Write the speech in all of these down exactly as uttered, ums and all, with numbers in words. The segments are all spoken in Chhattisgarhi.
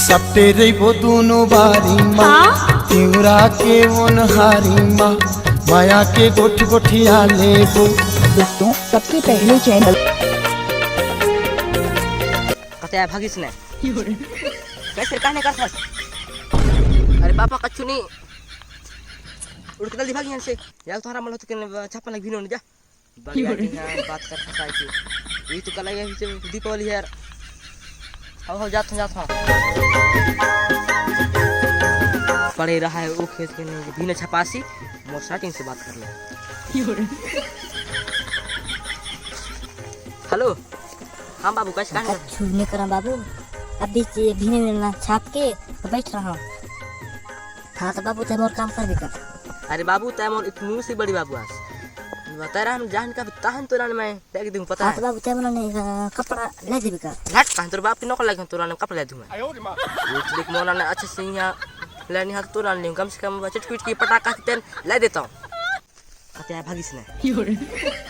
सट्टे रहिबो दुनो बारी मा, का? तिवरा के ओनहारी मा, माया के गोठ गोठिया लेबो। दोस्तों, सबसे पहले चैनल कते आय भागिस ने। कैसे काहे करथस? अरे पापा, कछु नहीं। उठ के जल्दी भाग यहाँ से। यार, तुम्हारा मन हो तो कहने छापा लग भी नहीं जा। बढ़िया की यहाँ बात कर फंसाई थी। ये तो कल आई है पीछे दीपावली है यार। हो, हो, जात हूँ, जात हूँ। पड़े रहा है वो खेत के नहीं, भी न छपासी, मोर सेटिंग से बात कर ले। हेलो, हाँ बाबू, कैसे काम कर? कछु नहीं करा बाबू, अभी से भी नहीं मिलना, छाप के तो बैठ रहा हूँ। हाँ तो बाबू, ते मोर काम कर भी कर। अरे बाबू, ते मोर इतनी सी बड़ी बाबू आस। बता रहा हम जान का ताहन तो ना मैं फेंक दूँ, पता हाँ है? तो बाबू, ते मोला नहीं, अ, कपड़ा ले देबे का? हट, कहाँ तोर बाप की नौकर लगे, तोरा ने कपड़ा ले दूँ मैं। वो तो देख, मोला ने अच्छे से यहाँ लेनी हाथ तो ना ले, कम से कम चटकी उटकी पटाखा के तेल ले देता हूँ। कते आय भागिस ने।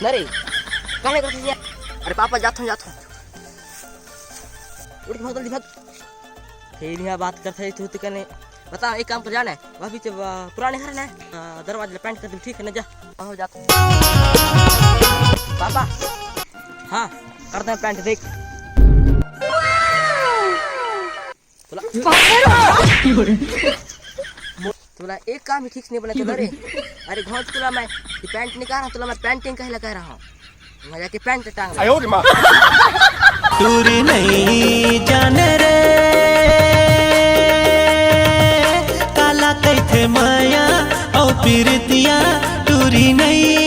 न रे, काहे करत हस? अरे पापा, जात हूँ, जात हूँ। उठ के भाग, जल्दी भाग। फिर यहाँ बात करते हैं तू तो कहने, बता, एक काम कर, जाना है, वहाँ पीछे, अ, पुराने घर है ना, अ, दरवाजे पेंट कर दे, ठीक है ना, जा। हो, जात हूँ। पापा, हाँ, कर दे पेंट, देख। तोला, तोला एक काम ही ठीक से नहीं बना, चलो रे। अरे घोंच तोला मैं, ये पैंट निकाल रहा हूँ, तोला मैं पैंटिंग कहला कह रहा हूँ। मैं जाके पैंट टांग रहा हूँ। टूरी नहीं जाने रे, काला कहिथे माया अउ पीरतिया, टूरी नहीं